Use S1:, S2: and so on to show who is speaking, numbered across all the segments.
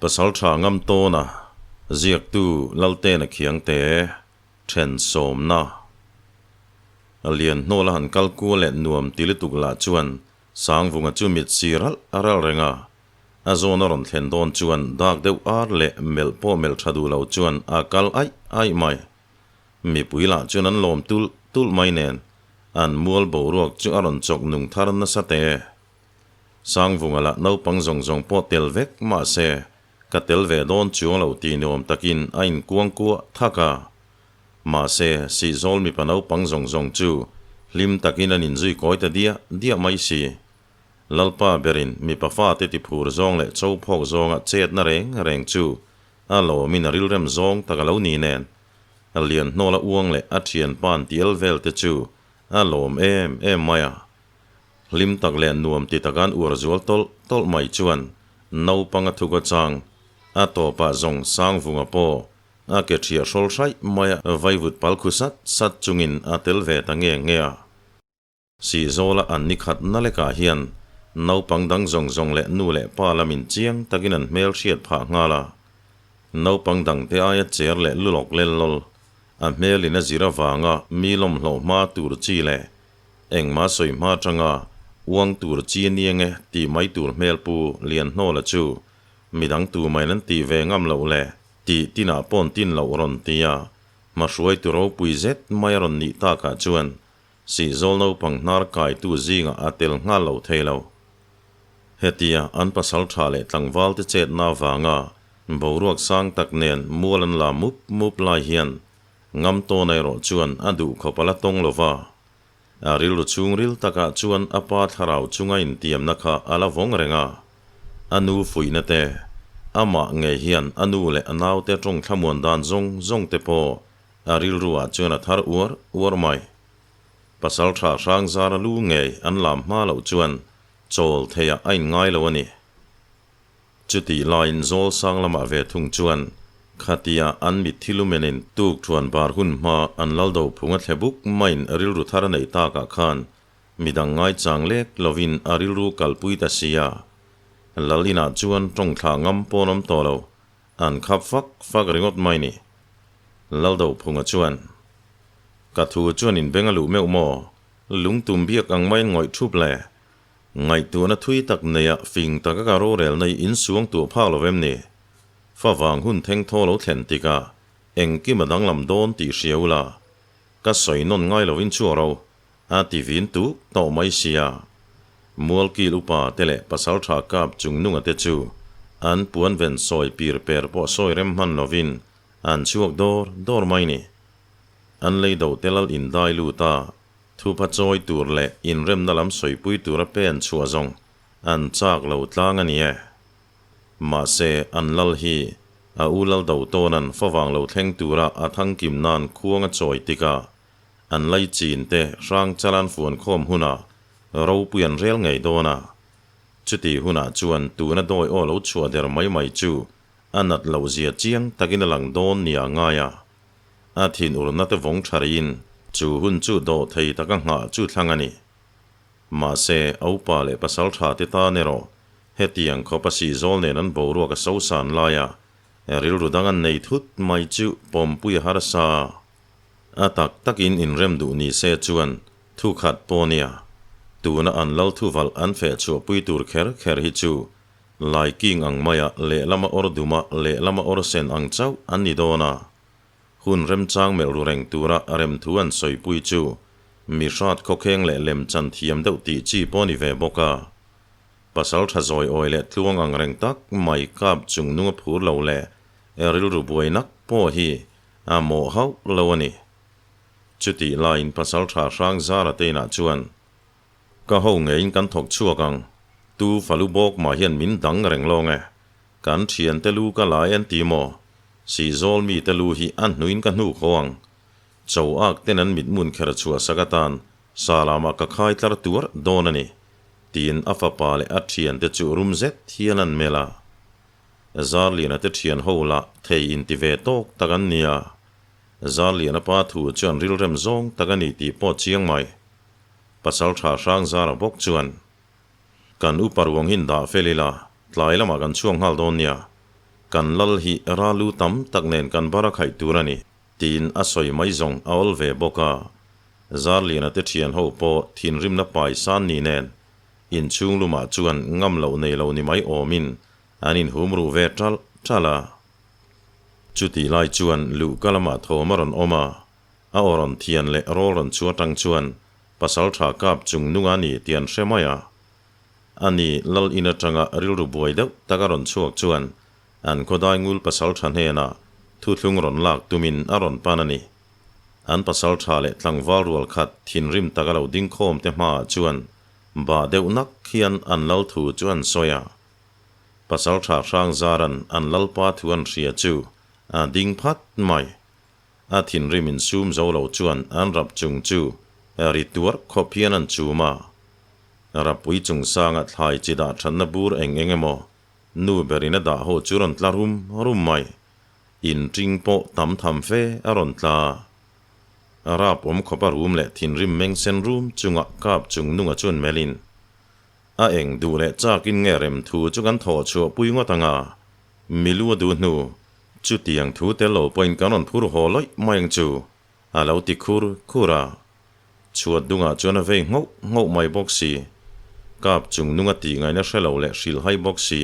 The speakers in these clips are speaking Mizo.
S1: Pasaltha Ngamtawna, ziaktu Laltena Khiangte, then sawmna. A lian hnawl a han kal kual leh nuam ti lutuk lah chuan Sangvunga chu mit si ralh a ralh reng a. A zawn a rawn thlen dawn chuan dak deuh ar leh melh pawh melh tha duh lo chuan a kal aih aih mai. Mipui lah chuan an lawm tulh tulh mai nen an mual boruak chu a rawn chawk nung thar nasa te. Sangvunga lah naupang zawng zawng pawh tel vek mahse ka tel ve dawn chuang lo tih ni awm takin a inkuang kuah thak a. Mahse Sihzawl mipa naupang zawng zawng chu hlim takin an inzui kawi ta diah diah mai si. Lalpa berin mipa fate tiphur zawng leh cho phawk zawnga chetna reng reng chu a lawmin a rilrem zawng tak a lo ni nen a lian hnawla uang leh a thianpa'n tial vel te chu a lawm em em mai a. Hlim tak leh nuam ti taka an uar zual tawlh tawlh mai chuan naupang a thuk a chang, a tawpah zawng Sangvunga pawh a ke ṭhiah hrawl hraih mai a vaivut pal khu sat sat chungin a tel ve ta nge nge a. Sihzawla an ni khat na lekah hian naupang dang zawng zawng leh nu leh pa lamin chiang takin an hmel hriat phah nghal a. Naupang dangte aia cher leh lulawk lel lawl, a hmelin a zir avanga mi lawmhlawh hma tur chi leh Engmah sawi hma atanga uang tur chi a ni ange tih mai tur hmel pu Lianhnawla chu midang tu maiin an tih ve ngam loh le tih tinah pawn tin loh rawn ti a, hmahruaitu ropui zet mai a rawn nih takah chuan Sihzawl naupang hnar kaitu zingah a tel nghal lo thei lo. Hetia an pasal tha leh tlangval te chetna avanga boruak sang tak nen mual an la mup mup lai hian Ngam tawn erawh chuan a duh khawp a la tawng lo va. A rilru chhungril takah chuan a pa thlarau chunga intiamna kha a la vawng reng a. A nu fuihna te, amah ngei hian a nu leh a naute tawng thlamuan dan zawng zawng te pawh a rilruah chuan a thar uar uar mai. Pasal tha hrang zara lu ngei an lam hma loh chuan chawl theiah a inngai lo a ni. Chutih laiin zawl sang lamah ve thung chuan khatia an mitthi lumenin tuk thuan bar hun hma an lal do phung a thle buk maiin rilru thar a neih takah khan midang ngaichang lek lovin a rilru kalpui ta si a. Lal inah chuan tawng thlah ngam pawn awm tawh lo, an khap fak fak ringawt mai ni. Lal do phunga chuan, Ka thu chuan inbeng a luh meuh maw? Lungtum biak ang maiin ngawih thup le. Ngaihtuahna thui tak neia fing taka ka rorel nei insuang tuah phak lo em ni? Favang hun theng thaw lo thlen tikah engkim a danglam dawn tih hria ula, ka sawi nawn ngai lovin chhuak ro, a ti vin tuk tawh mai sia. Mualkil upa te leh pasaltha kap chungnunga te chu an puan ven sawi pir per pawh sawi rem hman lovin an chhuak dawr dawr mai ni. An lei do te lal indai lut a, Thupa chawi tur leh inremna lam sawipui tura pen chhuah zawng an chak lo tlang a ni e. Mahse, an lal hi a u lal do tawnan favang lo thleng tura a thangkim nan khuang a chawi tikah an lai chin te hrang chalan fuan khawm hunah ropui an rel ngei dawn a. Chutih hunah chuan tuna dawi aw lo chhuah der mai mai chu a nat loh zia chiang takin a lang dawn nia ngai a. A thinurna te vawng tha rihin chu hun chu dawh thei taka nghah chu thlang a ni. Mahse, a upa leh pasal tha te tan erawh hetiang khawp a sihzawl nen an boruak a sosan laia rilru dang an nei thut mai chu pawmpui a harsa. A tak takin inrem duh ni se chuan thu khat pawh nia, tuna an lal thuvalh an feh chhuahpui tur kher kher hi chu Lai king ang maia lehlama awr duma lehlama awr sen ang chauh an ni dawn a. Hun remchang melh ru reng tura remthu an sawipui chu mi hrat khawkheng leh lem chan thiam deuh tih chi pawh a ni ve bawk a. Pasal tha zawi awi leh tluang ang reng tak mai kap chung nung a phur lo leh rilru buai nak pawh hi a mawh hauh lo a ni. Chutih laiin pasal tha hrang zara te inah chuan Ka ho ngeiin kan thawk chhuak ang. Tu falu bawk mah hian min dang reng lawng e. Kan thiante lu ka la en ti maw? Sihzawl mite lu hi a hnuin ka hnuk haw ang. Cho ak ten an mithmun kher chhuah sak atan Salamah ka khai tlar tuar dawn a ni, tiin a fapa leh a thiante chu rum zet hian an melh a. Zarliana te thian ho lah thei inti ve tawk tak an nia. Zarliana pa thu chuan rilrem zawng tak a ni tih pawh chiang mai. Pasal tha hrang zara bawk chuan, Kan upa ruang hi dah fel ila, tlai lamah kan chhuak nghal dawn nia. Kan lal hi ralu tam tak nen kan barakhaih tur a ni, tiin a sawi mai zawng a awl ve bawk a. Zarliana te thian ho pawh thinrimna pai san ni nen inchhung lumah chuan ngam loh nei lo ni mai awmin an inhum ruh ve ṭalh ṭalh a. Chutih lai chuan luhka lamah thawm a rawn awm a, a aw rawn thian leh rawl rawn chu atang chuan pasalṭha kap chung nung a ni tih an hre mai a. A ni, Lal in atanga rilru buai deuh tak a rawn chhuak chuan an khawdai ngul pasalṭha hnenah thuthlung rawn lak tumin a rawn pan a ni. An pasalṭha leh tlangval rual khat thinrim tak a lo ding khawm te hmaah chuan bah deuh nak hian an lal thu chu an sawi a. Pasalṭha Hrangzaran an lalpa thu an hria chu a ding phat mai. A thinrim insum zo lo chuan an rap chung chu ri tuar khawp hian an chum a. Rappui chungsanga thlai chi dah thatna bur eng eng emaw nu berin a dah ho chu rawn tla rum rum mai. Inṭing pawh tam tham fe a rawn tla. Rap awm khawpa rum leh thinrim meng sen rum chunga kap chung nunga chuan melhin a eng duh leh chakin nge rem thu chu kan thawh chhuah pui ngawt ang a, milu a duh hnu chutiang thu tel lo pawhin kan rawn phur haw lawih mai ang chu a lo ti khur khur a. Chhuat dungah chuan a vei nghauh nghauh mai bawk si. Kap chung nunga tih ngaihna hre lo leh hrilhhai bawk si.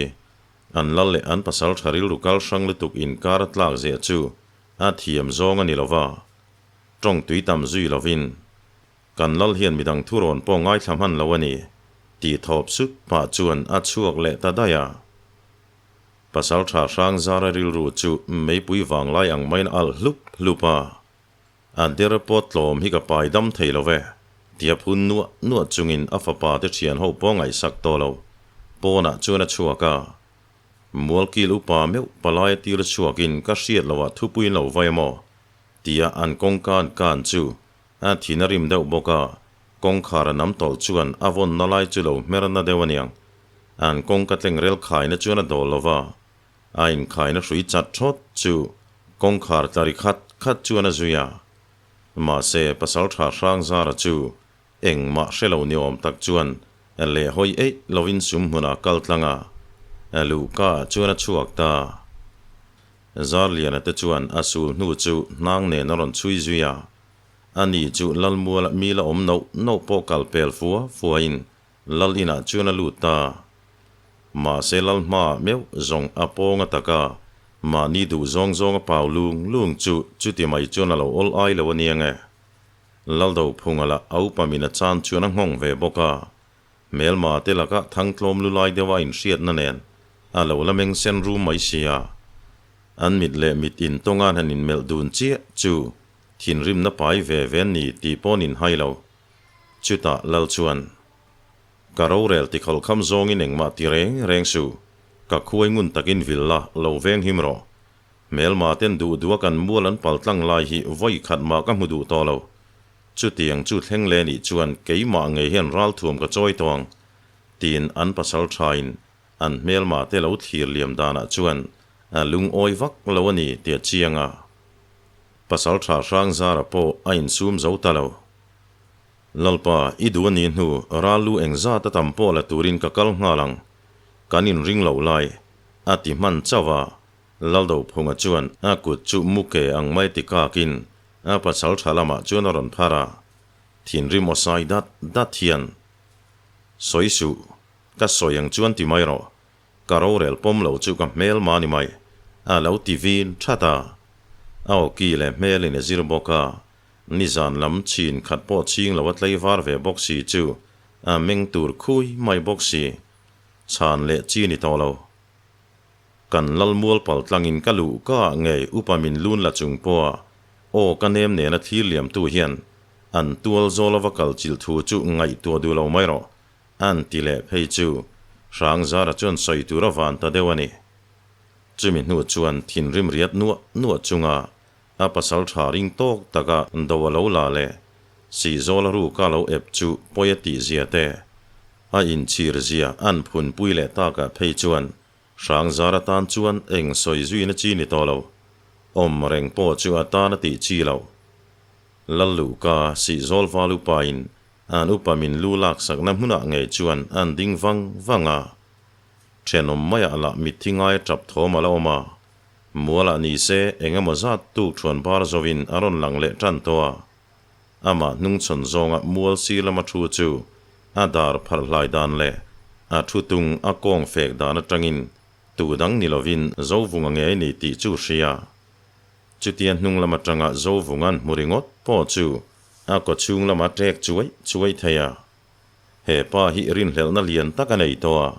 S1: An lal leh an pasal tha rilru kal hrang lutuk inkar a tlak ziah chu a thiam zawng a ni lo va. Tawng tui tam zui lovin, Kan lal hian midang thu rawn pawh ngaithla hman lo a ni, tih thawp sup pah chuan a chhuak leh ta daih a. Pasal tha hrang zara rilru chu meipui vanglai ang maiin a alh hlup hlup a. A der pawh tlawm hi ka pai dam thei lo ve, tia phun nuah nuah chungin a fapa te thian ho pawh ngaihsak tawh lo. Pawnah chuan a chhuak a. Mualkil upa meuh palai a tir chhuakin ka hriat loh ah thupuiin lo vai amaw? tia an kawngka an kan chu a thin a rim deuh bawk a, kawngkhar a nam tawlh chuan a vawnna lai chu lo hmer na deuh aniang. An kawngka tleng rel khaina chuan a dawl lo va. A inkhaina hrui chat thawt chu kawngkhar tla ri khat khat chuan a zui a. Mahse, pasaltha Hrangzara chu engmah hre lo ni awm tak chuan leh hawi eih lovin sum hmunah kal tlang a, luhka ah chuan a chhuak ta. Zarliana te chuan a sul hnu chu hnang nen a rawn chhui zui a. Ani chu Lalmuala mi la awm noh noh pawh kal pel fua fuain Lal inah chuan a lut ta. Mahse lal hmaah meuh zawng a pawng a tak a, mahni duh zawng zawng a pau lung lung chu chuti mai chuan a lo awl ai lo a nia nge. Lal Dophunga lah a upa min a chan chuan a nghawng ve bawk a, hmelma te lakah thangtlawm lu lai deuha inhriatna nen a lo la meng sen rum mai si a. An mit leh mit intawnga han inmelh dun chiah chu thinrimna pai ve ve an ni tih pawh an inhai lo. Chutah Lal chuan, Ka rorel ti khawlhkham zawngin engmah ti reng reng suh, ka khuai ngun takin vil la, lo veng him rawh. Hmelma ten duh duha kan mual an pal tlang lai hi vawi khat mah ka hmu duh tawh lo. Chutiang chu thleng leh nih chuan keimah ngei hian ralthuam ka chawi tawh ang, tiin an pasal thain an hmelma te lo thlir liam danah chuan a lungawi vak lo a ni tia chiang a. Pasal tha Hrangzara pawh a insum zo ta lo. Lalpa, i duh a nih hnu, ral lu engzat a tam pawh la turin ka kal nghal ang. Kan inring loh lai, a ti hman chauh a. Laldophunga chuan a kut chu muke ang mai ti kakin a pasal tha lamah chuan a rawn phar a. Thinrim aw sai dat dat hian, Sawi suh, ka sawi ang chuan ti mai rawh. Ka rorel pawm lo chu ka hmel mah ni mai, a lo ti vin that a. A awki leh hmelin a zir bawk a. Nizan lam chin khat pawh ching lo a tlei var ve bawk si chu a meng tur khui mai bawk si. Chhan leh chi ni tawh lo. Kan lal mual pal tlangin ka luh ka ah ngei upa min lun la chung pawha aw ka nem nena thlir liamtu hian an tual zawl a va kal chilh thu chu ngaihtuah duh lo mai rawh an ti leh phei chu Hrangzara chuan sawi tur a van ta deuh a ni. Chumi hnu chuan thinrim riat nuah nuah chunga A pasal tha ring tawk taka do a lo la leh Sihzawl a ruka lo ep chu pawi a tih zia te, a inchhir zia an phunpui leh takah phei chuan Hrangzar atan chuan eng sawi zuina chi ni tawh lo, awm reng pawh chu a tan a tih chi loh. Lalluhka Sihzawl val upain an upa min lu laksakna hmunah ngei chuan an ding vang vang a, thenawm maiah lah mitthi ngai a tap thawm a la awm a. Mualah ni se eng emaw zat tuk thuan bar zovin a rawn lang leh tan tawh a. Amah hnungchhawn zawnga mual sir lama thu chu a dar pharh hlai dan leh a thu tung a kawng fek dan atangin tu dang ni lovin Zovunga ngei ni tih chu hria. Chutia hnung lam atanga Zovunga'n hmu ringawt pawh chu a kawchhung lama ṭek chuai chuai thei a. He pa hi rinhlelhna lian tak a nei tawh a,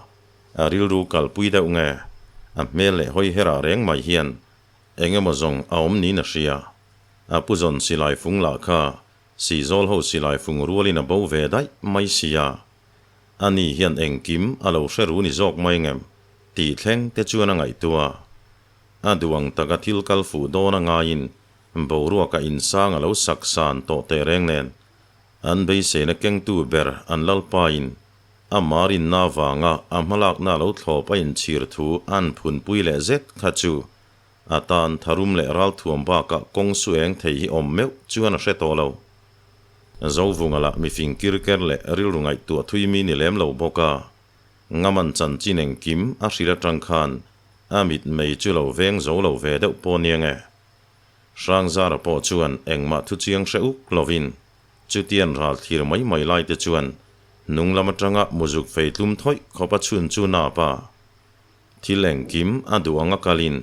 S1: a rilru kalpui deuh nge, a hmel leh hawi herah reng mai hian eng emaw zawng a awm niin a hria. A pu zawn silai fung lah kha Sihzawl ho silai fung rualin a bo ve daih mai sia. Ani hian engkim a lo hre ru ni zawk mai ngem tih thleng te chuan a ngaihtuah. A duh ang taka thil kal fuh dawn a ngaiin boruaka insang a lo sak san tawh teh reng nen An beiseina kengtu ber an Lalpain a marinna avanga a hmalakna lo thlawp a inchhir thu an phunpui leh zet kha chu a tan tharum leh ralthuam bakah kawng su eng thei hi awm meuh chuan a hre tawh lo. Zovunga lah mifing kirker leh rilru ngaihtuah thui mi ni lem lo bawk a, Ngaman chanchin engkim a hrilh atang khan a mitmei chu lo veng zo lo ve deuh pawh nia nge. Hrangzara pawh chuan engmah thu chiang hre uk lovin chutian ral thlir mai mai lai te chuan hnung lam atanga muzuk fei tlum thawih khawp a chhun chu nap a. Thil engkim a duh anga kalin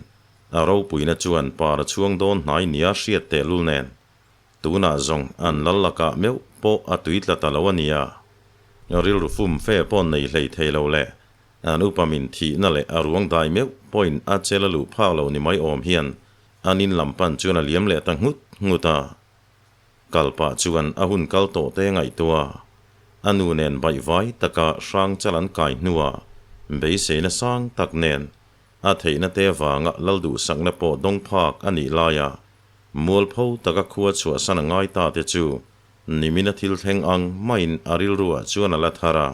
S1: a ropuina chuan par a chhuang dawn hnai nia hriat tehlul nen tunah zawng an lal lakah meuh pawh a tui tla ta lo a nia. Rilru fum fe pawh nei hlei thei lo leh an upa min thihna leh a ruang dai meuh pawhin a chel a luh phak lo ni mai awm hian An in lam pan chuan a liam leh ta nghut nghut a. Kal pah chuan a hun kal tawh te ngaihtuah a, a nu nen baihvai taka hrang chal an kai hnuah beiseina sang tak nen a theihna te vanga lal duhsakna pawh dawng phak a nih laia mualpho taka khua chhuahsan a ngai ta te chu nimina thil thleng ang maiin a rilruah chuan a la thar a.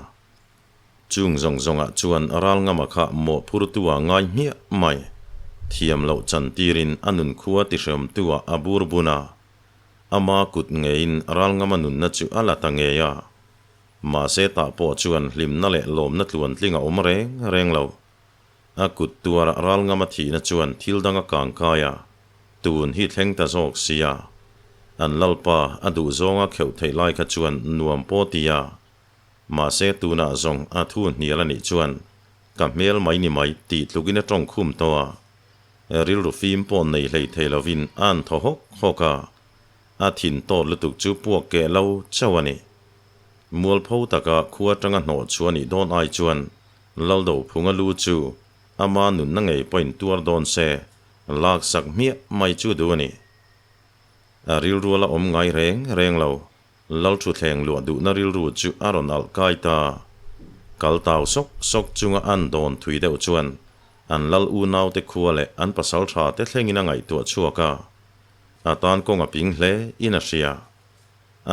S1: Chung zawng zawngah chuan Ralngama kha mawhphurtu ah ngai hmiah mai. Thiam loh chantirin a nun khua tihremtu ah a bur bun a. Ama kut ngeiin Ralngama nunna chu a la ta ngei a. Mahse tah pawh chuan hlimna leh lawmna tluantling a awm reng reng lo. A kut tuarah Ralngama thihna chuan thil dang a kang kai a, tun hi thleng ta zawk sia. An Lalpa a duhzawnga kheuh theih lai kha chuan nuam pawh ti a. Mahse tunah zawng a thu hnial a nih chuan ka hmel mai ni mai tih tlukin a tawng khum tawh a. Rilru fim pawh nei hlei thei lovin a an thaw hawk hawk a, a thin tawt lutuk chu puak keh lo chauh a ni. Mualpho taka khua atanga hnawh chhuah nih dawn ai chuan Laldophunga lu chu ama nunna ngei pawhin tuar dawn se laksak hmiah mai chu duh a ni. A rilrual a awm ngai reng reng lo. Lalthuthleng luah duhna rilru chu a rawn alh kai ta. Kal tau sawk sawk chunga an dawn thui deuh chuan an lal unaute khua leh an pasal tha te thlengin a ngaihtuah chhuak a. A tan kawng a ping hle in a hria.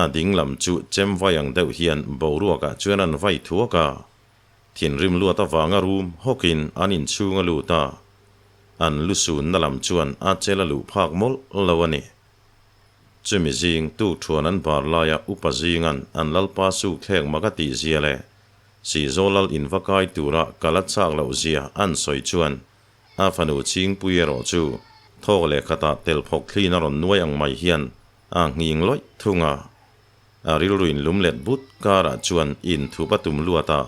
S1: A ding lam chu chem vai ang deuh hian boruakah chuan an vai thuak a. Thinrim luat avanga rum hawkin an inchhung a lut a. An lu sunna lam chuan a chel a luh phak mawlh lo a ni. Chumi zing tuk thuan an bar laia upa zingan an lalpa suk thlek mak a tih zia leh Sihzawl lal in va kai tura kal a chak loh zia an sawi chuan a fanu Chhingpui erawh chu thawk leh khatah tel phawk thlin a rawn nuai ang mai hian a nghing lawih thung a. A rilru in lum let but karah chuan inthup a tum luat a,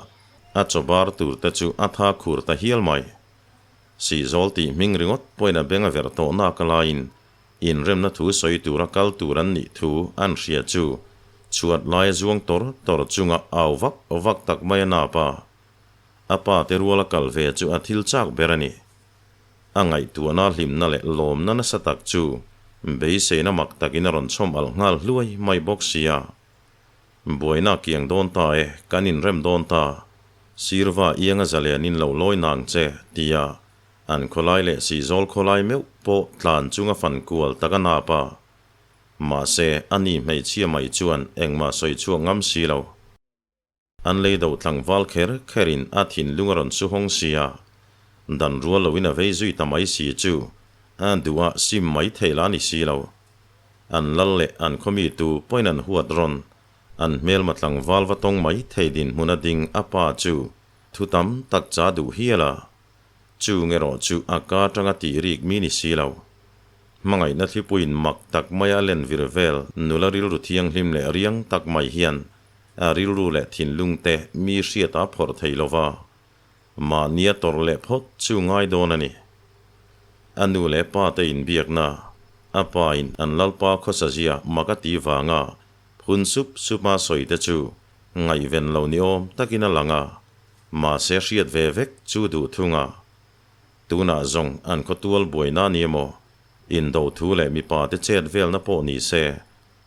S1: a chaw bar tur te chu a tha khur ta hial mai. Sihzawl tih hming ringawt pawhin a beng a verh tawh nak alaiin Inremna thu sawi tura kal tur an nih thu an hria chu chhuat laia zuang tawr tawr chunga au vak vak tak mai a nap a. A pa te ruala kal ve chu a thil chak ber a ni. A ngaihtuahna hlimna leh lawmna nasa tak chu beiseina mak takin a rawn chhawm alh nghal hluai mai bawk si a. Buaina kiang dawn ta e, kan inrem dawn ta. Sirva ianga zalenin lo lawi nang che, tia An khawlai leh Sihzawl khawlai meuh pawh tlan chunga fan kual tak a nap a. Mahse, a ni hmeichhia mai chuan engmah sawi chhuak ngam si lo. An lei do tlangval kher kherin a thinlung a rawn su hawng si a. Dan rual loin a vei zui ta mai si chu a duh a sim mai theih lah a ni si lo. An lal leh an khawmi tu pawhin an huat rawn. An hmelma tlangval va tawng mai thei dinhmun a ding a pa chu thu tam tak cha duh hial a. Chung erawh chu a ka atanga tih rik mi ni si lo. Hmangaihna thlipuiin mak tak maia a len vir vel nula rilru thianghlim leh riang tak mai hian a rilru leh thinlung te mi hriat a phawrh thei lo va, mahnia tawrh leh phawt chu ngai dawn a ni. A nu leh pa te inbiakna, a pa in an lalpa khawsazia mak a tih vanga phun sup sup a sawi te chu ngaihven lo ni awm takin a lang a, mahse hriat ve vek chu duh thung a. Tunah zawng an khawtual buaina ni emaw, indo thu leh mipa te chet velna pawh ni se,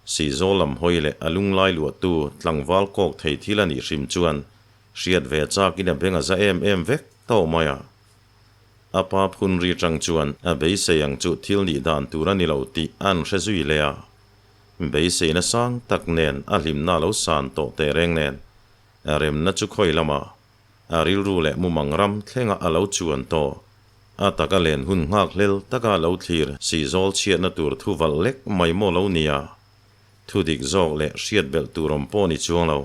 S1: Sihzawl lam hawi leh a lunglai luahtu tlangval kawk thei thil a nih hrim chuan hriat ve chakin a beng a za em em vek tawh mai a. A pa phun ri tang chuan a beisei ang chu thil nih dan tur a ni lo tih an hre zui leh a. Beiseina sang tak nen a hlimna a lo san tawh tehreng nen a remna chu khawi lamah a rilru leh mumang ram thlenga a lo chuan tawh. A taka len hun nghak hlel taka a lo thlir sihzawl chhiatna tur thu valh lek mai maw lo nia. Thu dik zawk leh hriat belh tur awm pawh ni chuang lo.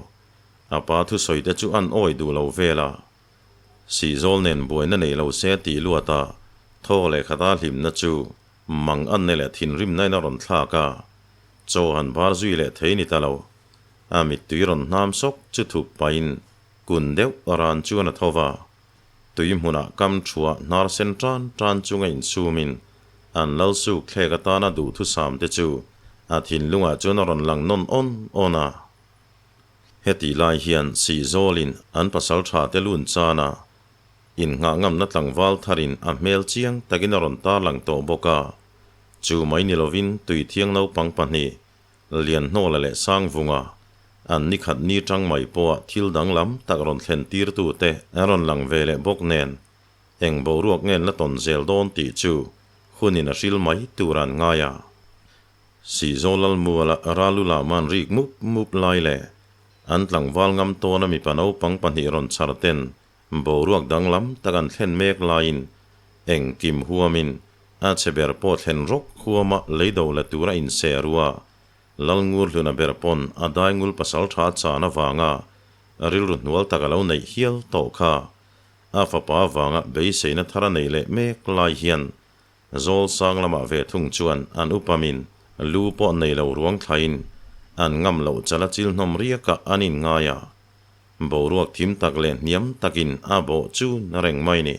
S1: A pa thusawi te chu an awi duh lo vel a. Sihzawl nen buaina nei lo se tih luat a, thaw leh khata hlimna chu mang anne leh thinrimna in a rawn thlak a. Chaw han bar zui leh thei ni ta lo. A mittui rawn hnam sawk chu thup pahin kun deuh ran chuan a tho va. Tui hmunah kam thuah hnar sen tan tan chunga insumin an lal suk thlek atana duhthusam te chu a thinlungah chuan a rawn lang nawn awn awn a. Hetih lai hian Sihzawlin an pasal tha te lun chana innghah ngamna tlangval tharin a hmel chiang takin a rawn tarlang tawh bawk a. Chu mai ni lovin Tuithiang naupang pahnih Lianhnawla leh Sangvunga an ni khat ni tang mai pawha thil danglam tak rawn thlen tirtu te an rawn lang ve leh bawk nen eng boruak ngen la tawn zel dawn tih chu hunin a hril mai tur an ngai a. Sihzawl Lalmuala Ralu Lama'n rik mup mup lai leh an tlangval ngam tawna mipa naupang pahnih rawn chhar ten boruak danglam tak an thlen mek laiin engkim huamin a chhe ber pawh thlen rawk huama leido la tura inse rua Lalngurhluna ber pawn a daingul pasal tha chan avanga rilru hnual tak a lo neih hial tawh kha. A fapa avanga beiseina thar a neih leh mek lai hian Zawl sang lamah ve thung chuan an upamin lu pawh nei lo ruang thlain an ngam loh chala chil hnawm riakah an inngai a. Boruak thim tak leh hniam takin a bawh chu na reng mai ni.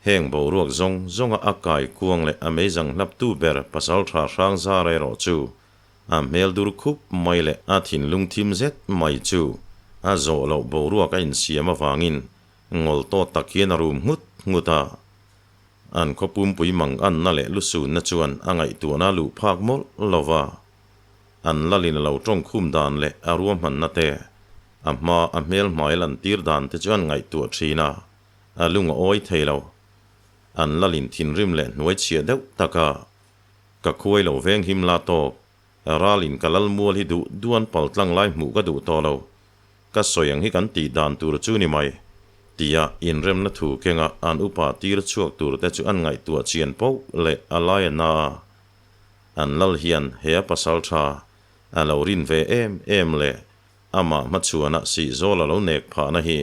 S1: Heng boruak zawng zawnga a kai kuang leh a meizang hlaptu ber pasaltha hrang zar erawh chu a hmel dur khup mai leh a thinlung thim zet mai chu a zawh loh boruak a insiam avangin ngawl tawt tak hian a rum nghut nghut a. An khaw pumpui mang anna leh lusunna chuan a ngaihtuahna a luh phak mawlh lo va. An lalin a lo tawngkhum dan leh a ruahmanna te, a hma a hmel hmai lantir dan te chu an ngaihtuah thin a, a lung a awi thei lo. An lalin thinrim leh hnuaichhiah deuh tak a, Ka khuai lo veng him la tawk, ralin ka lal mual hi duh duan paltlang lai hmuh ka duh tawh lo. Ka sawi ang hi kan tih dan tur chu ni mai, tia inremna thu kenga an upa tir chhuak tur te chu an ngaihtuah chian poh leh a lai a na a. An lal hian he a pasal tha a lo rin ve em em leh amah hmachhuana sihzawl a lo nek phahna hi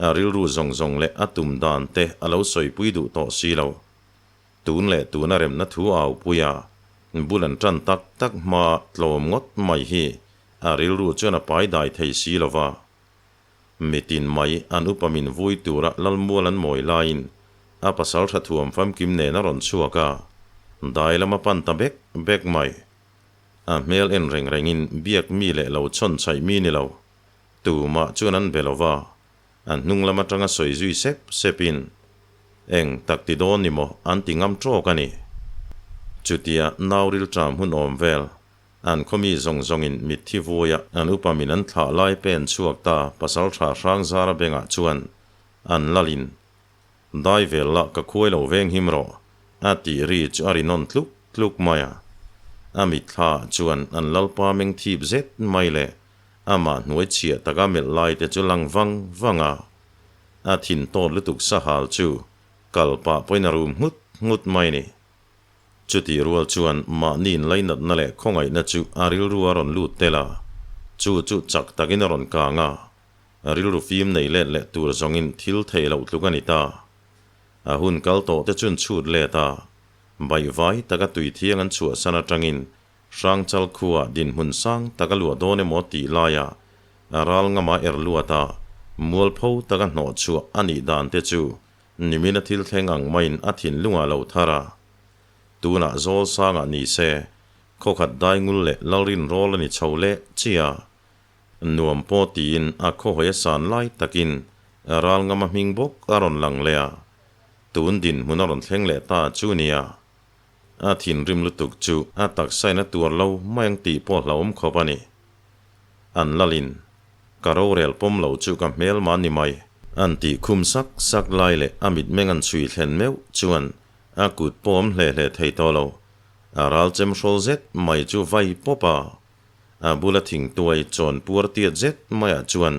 S1: a rilru zawng zawng leh a tum dan te a lo sawipui duh tawh si lo. Tun leh tuna remna thu au puia bul an tan tak tak hma tlawm ngawt mai hi a rilru chuan a pai dai thei si lo va. Mitin mai an upa min vui tura Lalmual an mawi laiin a pasal tha thuam famkim nen a rawn chhuak a, dai lam a pan ta bek bek mai. A hmel en reng rengin biak mi leh lo chhawn chhaih mi ni lo. Tumah chuan an be lo va, An hnung lam atanga sawi zui sep sepin, Eng tak ti dawn ni maw an ti ngam tawk a ni. Chutia nauril ṭam hun awm vel, an khawmi zawng zawngin mitthi vuaia an upa min an thlah lai pen chhuak ta pasalṭha Hrangzara bengah chuan an lalin, Dai vel lah ka khuai lo veng him rawh, a tih ri chu a ri nawn tluk tluk mai a. A mitthla ah chuan an lalpa meng thip zet mai leh Amah hnuai chhiah taka melh lai te chu lang vang vang a, a thin tawt lutuk sahal chu kal pah pawhin a rum nghut nghut mai ni. Chutih rual chuan mahni inlainatna leh khawngaihna chu a rilru a rawn lut tel a, chu chu chak takin a rawn kang a, rilru fim nei let leh tur zawngin thil theih loh tluk a ni ta. A hun kal tawh te chun chhut let a, baihvai taka tui thiang an chhuahsan atangin Hrangchal khuaa dinhmun sang tak a luah dawn emaw tih laia a ral ngama er luat a, mualpho taka hnawh chhuah a nih dan te chu nimina thil thleng ang maiin a thinlungah lo thar a. Tunah zawl sangah ni se, khawkhat daingul leh lalrinrawl a ni chho leh chiah a. Nuam pawh tiin a khawhawi a san lai takin ral ngama hming bawk a rawn lang leh a. Tun dinhmun a rawn thleng leh ta chu nia. A thinrim lutuk chu a taksain a tuar lo mai ang tih pawh hlauhawm khawp a ni. An lalin, Ka rorel pawm lo chu ka hmel mah ni mai. An tih khum sak sak lai leh a mitmeng an chhui thlen meuh chuan a kut pawh awm hle hle thei tawh lo. A ral chem hrawl zet mai chu vai pawp a. A bula thingtuai chawn puar tiat zet maiah chuan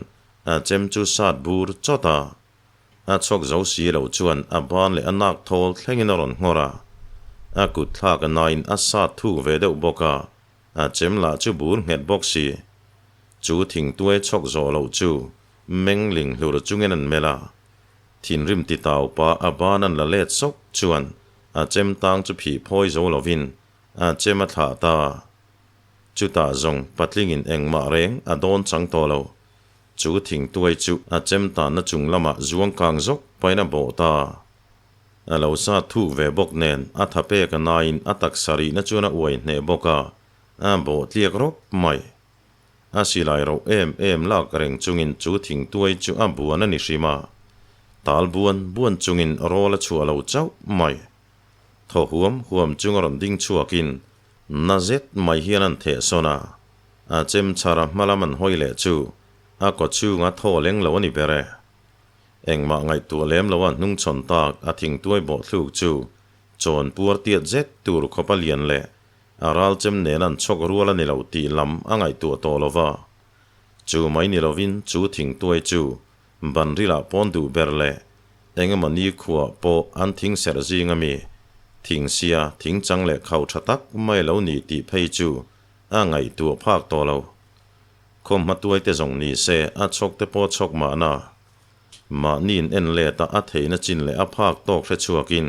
S1: a chem chu sat bur chawt a. A chhawk zo si lo chuan a ban leh a nak thawl thlengin a rawn nghawr a. A kut thlak a nain a sat thuk ve deuh bawk a, a chem lah chu bur nghet bawk si. Chu thingtuai chhawk zawh loh chu meng ling hlur chungin an melh a. Thinrim ti tau pa a ban an la let sawk chuan a chem tang chu phih phawi zo lovin a chem a thlah ta. Chutah zawng patlingin engmah reng a dawn chang tawh lo. Chu thingtuai chu a chem tanna chung lamah zuang kang zawk pain a bawh ta. A lo sa thuk ve bawk nen a tha pek a nain a taksa rihna chuan a uai hneh bawk a, a bawh tliak rawp mai. A silai roh em em lak reng chungin chu thingtuai chu a buan a ni hrim a, tal buan buan chungin rawl a chhuah lo chauh mai. Thaw huam huam chung a rawn ding chhuakin na zet mai hian an theh sawn a, a chem chhar a hma lam an hawi leh chu a kaw chhunga thaw leng lo a ni ber e. Engmah ngaihtuah lem lo a hnungchhawn tak a thingtuai bawh thluk chu chawn puar tiat zet tur khawp a lian leh a ral chem nen an chhawk rual a ni lo tih lam a ngaihtuah tawh lo va. Chu mai ni lovin chu thingtuai chu Banrilah pawn duh ber leh engemaw nikhua pawh an thing serh zing ami thingsia thingchang leh khau tha tak mai lo ni tih phei chu a ngaihtuah phak tawh lo. Khawmhma tuai te zawng ni se a chhawk te pawh chhawk mahna. Mahniin en let a a theihna chin leh a phak tawk hre chhuakin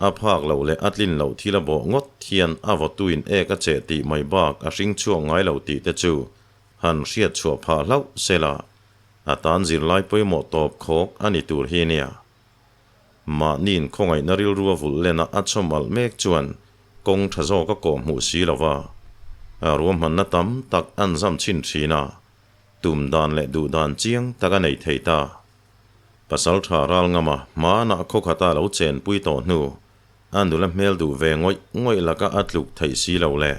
S1: a phak loh leh a tlin loh thil a bawh ngawt hian a vawtuin ek a cheh tih mai bak a hring chhuak ngai lo tih te chu han hriat chhuah phah hlauh sela A tan zirlai pawimawh tawp khawk a ni tur hi nia. Mahniin khawngaihna rilru a vulh len a a chhawm alh mek chuan kawng tha zawk a kawh hmuh si lo va. A ruahmanna tam tak an zam chhin thin a, tum dan leh duh dan chiang tak a nei thei ta. Pasaltha Ralngama hmanah khawkhata lo chenpui tawh hnu, a nula hmel duh ve ngawih ngawih laka a tluk theih si lo le.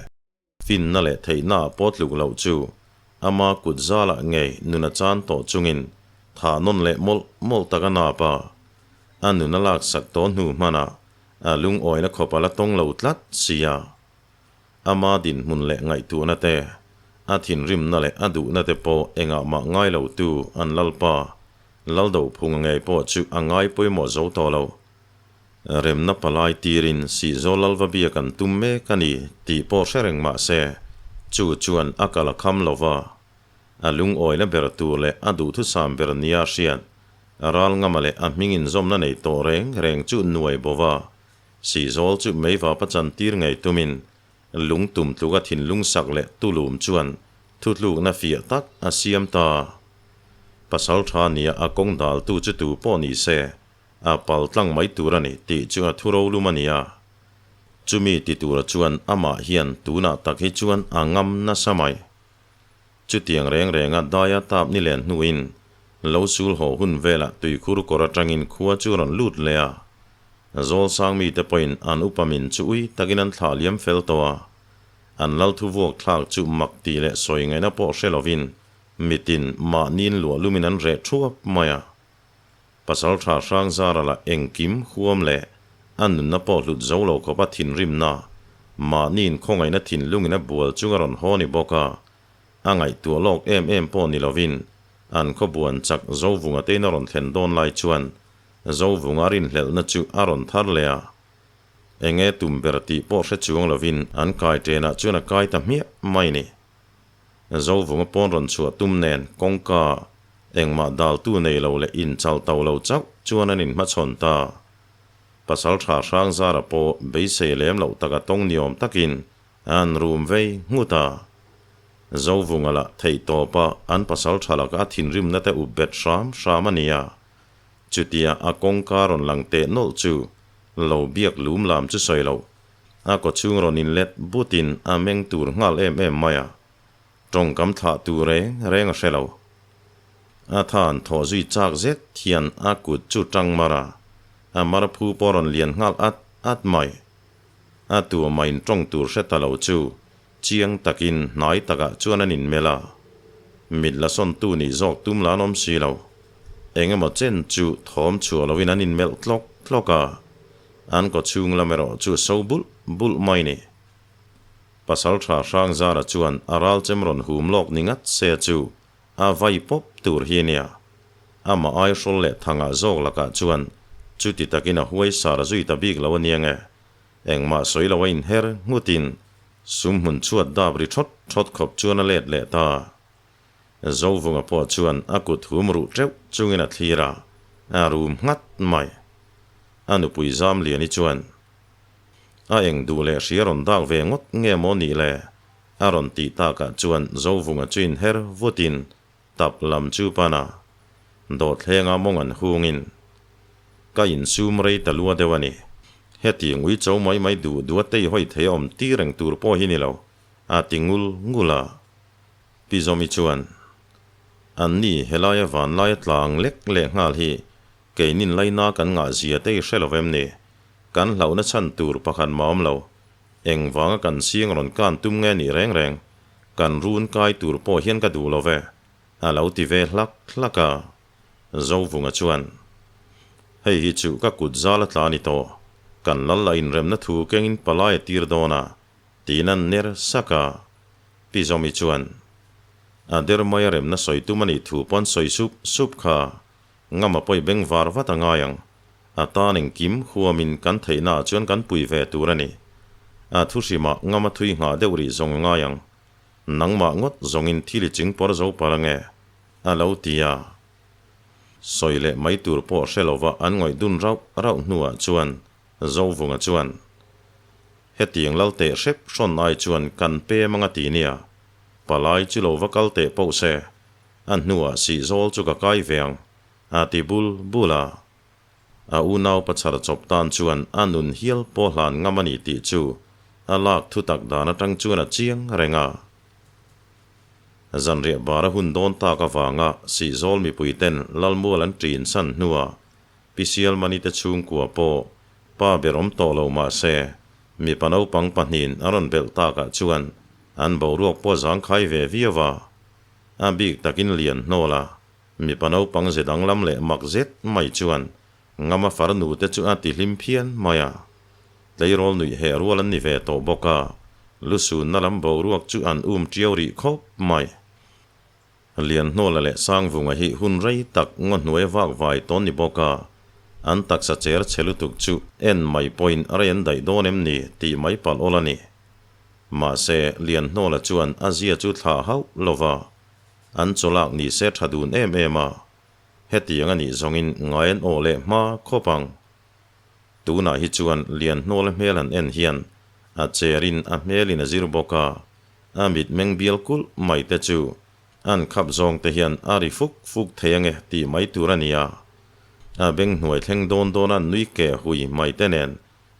S1: Finna leh theihna ah pawh tluk loh chu ama kut zalah ngei nun a chan tawh chungin thah nawn leh mawlh mawlh tak a nap a, a nun a laksak tawh hnu hmanah a lungawina khawp a la tawng lo tlat si a. Ama dinhmun leh ngaihtuahna te, a thinrimna leh a duhna te pawh engah mah ngai lo tu an Lalpa, Laldophunga ngei pawh chu a ngai pawimawh zo tawh lo. Remna palai tirin Sihzawl Lalva biak an tum mek a ni tih pawh hre reng mah se, chu chuan a kal a kham lo va. A lungawina ber tur leh a duhthusam ber nia hriat, a ral ngama leh a hming inzawmna nei tawh reng reng chu nuai bo va, Sihzawl chu meivapa chantir ngei tumin lung tum tluka thinlung sak leh tulum chuan thutlukna fiah tak a siam ta. Pasal tha nia a kawng daltu chu tu pawh ni se, A pal tlang mai tur a ni tih chu a thu rolum a ni a. Chumi ti tura chuan amah hian tunah tak hi chuan a ngam nasa mai. Chutiang reng renga daia tap ni len hnuin lo sul haw hun velah tuikhur kawr atangin khua chu rawn lut leh a. Zawlsang mite pawhin an upa min chu ui takin an thlah liam fel tawh a. An lal thu vuak thlak chu mak tih leh sawi ngaihna pawh hre lovin mitin mahniin luah lumin an reh thuap mai a. Pasal tha hrang zara lah engkim huam leh a nunna pawh hlut zo lo khawpa thinrimna, mahniin khawngaihna thinlungin a bual chung a rawn haw ni bawk a, a ngaihtuah lawk em em pawh ni lovin an khawbuan chak Zovunga tein a rawn thlen dawn lai chuan Zovunga rinhlelhna chu a rawn thar leh a. Enge tum ber tih pawh hre chuang lovin an kai ṭenah chuan a kai ta hmiah mai ni. Zovunga pawn rawn chhuah tum nen kawngka engmah daltu nei lo leh inchal to lo chauh chuan an inhmachhawn ta. Pasalṭha Hrangzara pawh beisei lem loh taka tawng niawm takin an rum vei nghut a. Zovunga lah theihtawpa an pasalṭha laka a thinrimna te up bet hram hram a nia. Chutia a kawngka rawn lang teh nawlh chu lo biak lum lam chu sawi loh. A kawchhung rawn inlet butin a meng tur nghal em em mai a. Tawngkam thlah tur reng reng a hre lo. A than thawh zui chak zet hian a kut chu tang mar a, a mar phu pawh rawn lian nghal at at mai. A tuamah in tawng tur hre ta lo chu chiang takin hnai takah chuan an inmelh a. Mit la sawntu nih zawk tum la an awm si lo. Eng emaw chen chu thawm chhuah loin an inmelh tlawk tlawk a, an kawchhung lam erawh chu so bulh bulh mai ni. Pasalṭha Hrangzara chuan a ralchem rawn hum lawk ni ngat se chu a vai pawp tur hi nia. Amah Aihrawl leh Thangah zawk lakah chuan chuti takin a huai sar zui ta bik lo ania nge. Engmah sawi lo a inher nghutin sum hmun chhuat dap ri thawt thawt khawp chuan a let leh ta. Zovunga pawh chuan a kut hum ruh teuh chungin a thlir a, a rum nghat mai. A nupui Zamliani chuan. A eng duh leh hria rawn dak ve ngawt nge maw nih le? A rawn tih takah chuan Zovunga chu inher vutin tap lam chu pan a, dawhthlenga mawng an hungin ka insum rei ta lua deuh a ni. Hetiang ui cho mai mai duh duh a tei hawi thei a awm tir reng tur pawh hi ni lo, a ti ngul ngul a. Pi Zawmi chuan, Anni helaia vanlaia tlang lek leh nghal hi Keinin laina kan ngah zia te i hre lo vem ni? Kan hlauhna chhan tur pakhat mah awm lo. Engvanga kan siang rawn kan tum nge nih reng reng? Kan run kai tur pawh hian ka duh lo ve, a lo ti ve hlak hlak a. Zovunga chuan, Hei hi chu ka kut zal a tla ni tawh. Kan lal a inremna thu kengin palai a tir dawn a, tiin an ner sak a. Pi Zawmi chuan, A der mai a remna sawi tum a nih thu pawn sawi sup sup kha. Ngama pawi beng var vat a ngai ang. A tan engkim huamin kan theihnaah chuan kan pui ve tur a ni. A thu hrimah ngama thui nghah deuh rih zawng a ngai ang. Nangmah ngawt zawngin thil i ching pawr zo par ange, a lo ti a. Sawi leh mai tur pawh hre lova an ngawih dun rauh rauh hnuah chuan Zovunga chuan, Hetiang lal teh hrep hrawn ai chuan kan pem anga ti nia, palai chu lo va kal teh poh se, A hnuah sihzawl chu ka kai ve ang, a ti bul bul a. A unau pachar chawp tan chuan a nun hial pawh hlan ngam a ni tih chu a lak thutak dan atang chuan a chiang reng a. Zanriah bar a hun dawn tak avanga sihzawl mipui ten Lalmual an ṭin san hnuah Pi Sialmani te chhungkua pawh pa ber awm tawh lo mah se mipa naupang pahnihin a rawn belh takah chuan an boruak pawh a zangkhai ve viau a. A bik takin lian hnawl a, mipa naupang ze danglam leh mak zet mai chuan Ngama farnu te chu a ti hlim phian mai a. Tleirawl nuih heh rual an ni ve tawh bawk a, lusunna lam boruak chu an um tiau rih khawp mai. Lianhnawla leh Sangvunga hi hun rei tak ngaw hnuai vak vai tawn ni bawk a, an taksa cher chhe lutuk chu en mai pawhin rei an daih dawn em ni tih mai palh awl a ni. Mahse, Lianhnawla chuan a zia chu thlah hauh lo va, an chawlak ni se tha dun em em a, hetiang a nih zawngin ngai an awh leh hma khawp ang. Tunah hi chuan Lianhnawla hmel han en hian a cherin a hmelin a zir bawk a, a mitmeng bial kulh mai te chu an khap zawng te hian a ri fuk fuk thei ange tih mai tur a ni a. A beng hnuai thleng dawn dawn a nui keh hui mai te nen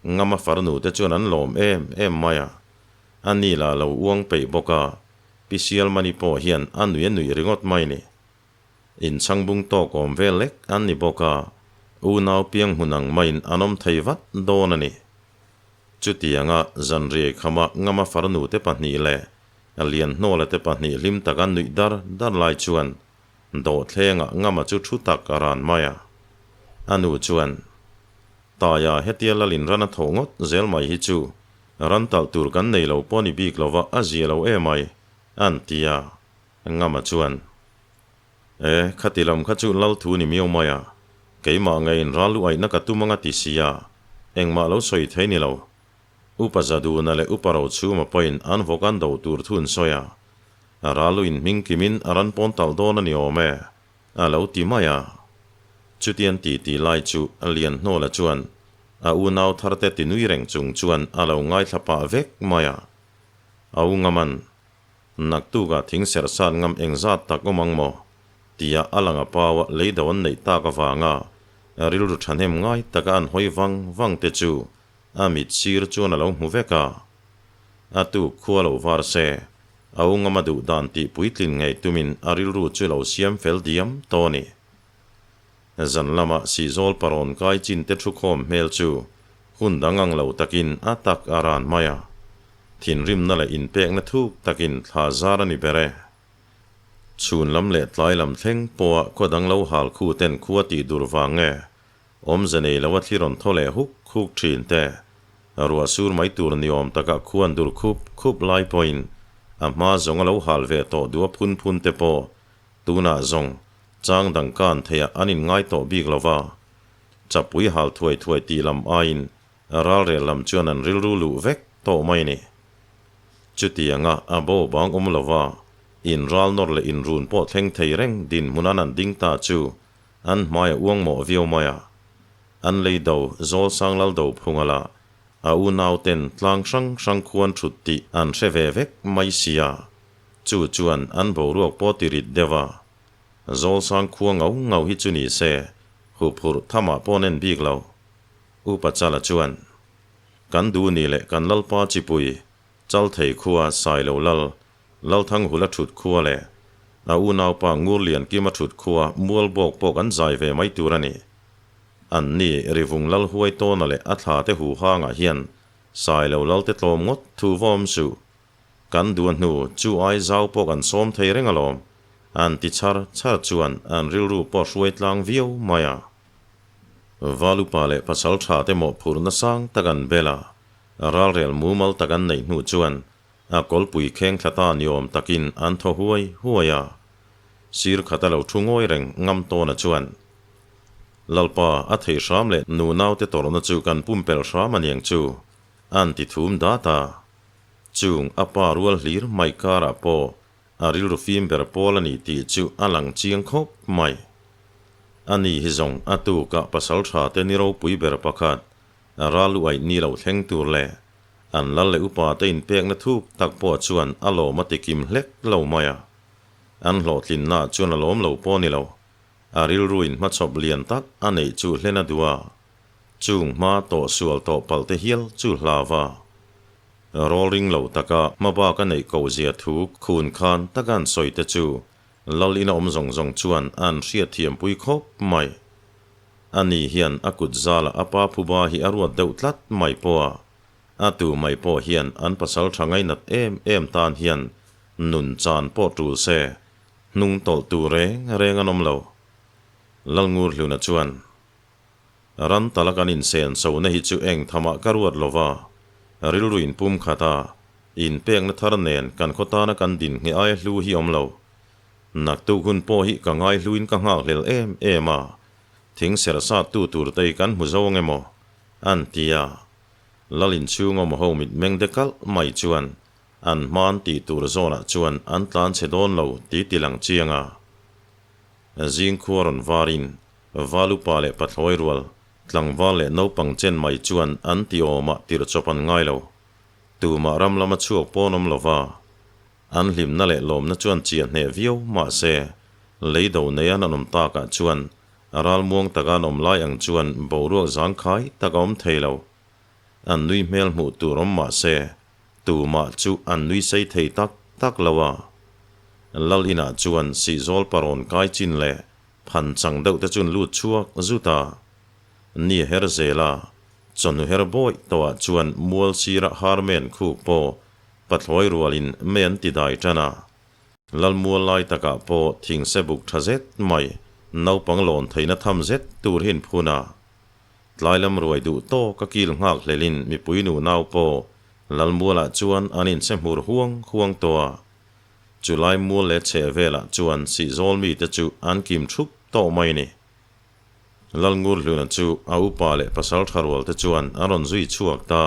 S1: Ngama farnu te chuan an lawm em em mai a, a ni lah lo uang peih bawk a, Pi Sialmani pawh hian a nui a nuih ringawt mai ni. Inchhang bung tawk awm vel lek an ni bawk a, unau piang hmun ang maiin an awm thei vat dawn a ni. Chutianga zanriai khama Ngama farnu te pahnih leh Lianhnawla te pahnih hlim taka nuih dar dar lai chuan dawhthlengah Ngama chu thu tak a ran mai a. A nu chuan, Taia hetia lalin ran a tho ngawt zel mai hi chu ran talh tur kan nei lo pawh ni bik lova a zia lo emai, an ti a. Ngama chuan, E, khati lam kha chu lal thu ni miau mai a, keimah ngeiin ral lu aihna ka tum anga ti si a, engmah lo sawi thei ni lo. Upa Zaduna leh Upa Rochhuma pawhin an vawk an do tur thu an sawi a, ral lu inhming kimin a ran pawn talh dawn a ni awm e. A lo ti mai a. Chutian ti ti lai chu Lianhnawla chuan, A unau tharte tinui reng chung chuan a lo ngaithla pah vek mai a. A u ngaman, Naktukah thing serh sat ngam engzat tak awm ang maw? tia a lang a paua leido an neih tak avanga rilru thahnem ngai taka an hawi vang vang te chu a mit sir chuan a lo hmu vek a. A tuk khua lo var se, a u ngama duh dan tih puitlin ngei tumin a rilru chu lo siam fel diam tawh a ni. Zan lama Sihzawl parawn kai chin te thukhawm hmel chu hun dang ang lo takin a tak a ran mai a. Thinrimna leh inpekna thuk takin thla zar a ni ber e. Chhun lam leh tlai lam thleng pawha khaw dang lo hal khu ten khua tih dur vang nge awmze nei lo a thli rawn thaw leh huk huk thin te, ruah sur mai tur ni awm taka khuan dur khup khup lai pawhin a hma zawng a lo hal ve tawh duh a phun phun te pawh tunah zawng Chang dang kan theiah an inngai tawh bik lo va, chapui hal thuai thuai tih lam aiin ralrel lam chuan an rilru luh vek tawh mai a ni. Chutianga a bo bang awm lo va, inral nawr leh inrun pawh thleng thei reng dinhmun an an ding ta chu an hmai a uang mawh viau mai a. An lei do Zawlsang lal do phunga lah a unauten tlang hrang hrang khuan thut tih an hre ve vek mai sia, chu chuan an boruak pawh ti rit deuh a. Zawlsang khua ngau ngau hi chu ni se, huphurh thamah pawh nen bik lo. Upa Chala chuan, Kan duh ni leh kan Lalpa chipui, Chalthei khua Sailo Lal, Lalthanghula thut khua leh a unaupa Ngurliankima thut khua Mualbawk pawh kan zai ve mai tur a ni. An ni Rivung Lal huai tawna leh a thla te huhangah hian Sailo Lal te tlawm ngawt thu vawm suh. Kan duh a hnu chu ai zau pawh kan sawm thei reng alawm, an ti chhar chhar chuan an rilru pawh hruai tlang viau mai a. Valupa leh pasal tha te mawhphurhna sang tak an bel a, ralrel mumal tak an neih hnu chuan a kawlpui kheng thla ta ni awm takin an thaw huai huai a. Sir khat a lo thu ngawi reng ngam tawna chuan, Lalpa, a theih hram leh nu naute tawrhna chu kan pumpelh hram aniang chu, an ti thum dat a. Chung a pa rual hlir mai karah pawh a rilru fim ber pawl a ni tih chu a lang chiang khawp mai. A ni hi zawng a tukah pasal tha te ni ropui ber pakhat a ral uaih ni lo thleng tur leh an lal leh upa te inpekna thuk tak pawh chuan a lawm a ti kim hlek lo mai a. An hlawhtlinna chuan a lawm lo pawh ni lo, a rilru in hmachhawp lian tak a neih chu hlen a duh a. Chung hma tawh sual tawh palh te hial chu hlau a. Rawl ring lo taka hma bak a neih ko zia thu khun khan taka an sawi te chu Lal ina awm zawng zawng chuan an hriat thiam pui khawp mai. Ani hian a kut zala a pa phuba hi a ruat deuh tlat mai pawh a, a tu mai pawh hian an pasal tha ngainat em em tan hian nun chan pawh tul se hnung tawlh tur reng reng an awm lo. Lalngurhluna chuan. Ram tala kan insen chona hi chu eng thamah ka ruat lo va, rilru inpum khat a, inpekna thar nen kan khaw tana kan din ngheh aia hlu hi awm lo. Naktuk hun pawh hi ka ngaihluin ka nghakhlel em em a, thing serh sat tu tur te hi kan hmu zo ang emaw? an ti a. Lal inchhung awm ho mitmeng de kalh mai chuan an hman tih tur zawnah chuan an tlan chhe dawn lo tih ti lang chiang a. Zingkhua rawn varin Valupa leh pathlawi rual, tlangval leh naupang chen mai chuan an ti awmah tirh chawp an ngai lo. Tumah ram lama chhuak pawn awm lova, an hlimna leh lawmna chuan chiah hneh viau mah se, lei do nei an awm takah chuan ralmuang taka an awm lai ang chuan boruak zangkhai tak a awm thei lo. An nui hmel hmuh tur awm mah se, tumah chu an nui sei thei tak tak lo a. Lal inah chuan sihzawl parawn kai chin leh Phan chang deuh te chuan lut chhuak zut a, ni her zel a, chawhnu her bawih tawhah chuan mual sirah harmen khuk pawh pathlawi rualin mei an ti dai tan a. Lalmual lai takah pawh thingse buk tha zet mai naupang lawn theihna tham zet tur hi an phun a. Tlai lam ruai duh tawk a kil nghak hlelin mipui nu nau pawh Lalmualah chuan an inche hmur huang huang tawh a. Chulai mual leh chheh velah chuan sihzawl mite chu an kim thup tawh mai a ni. Lalngurhluna chu a upa leh pasal tha rual te chuan an rawn zui chhuak ta.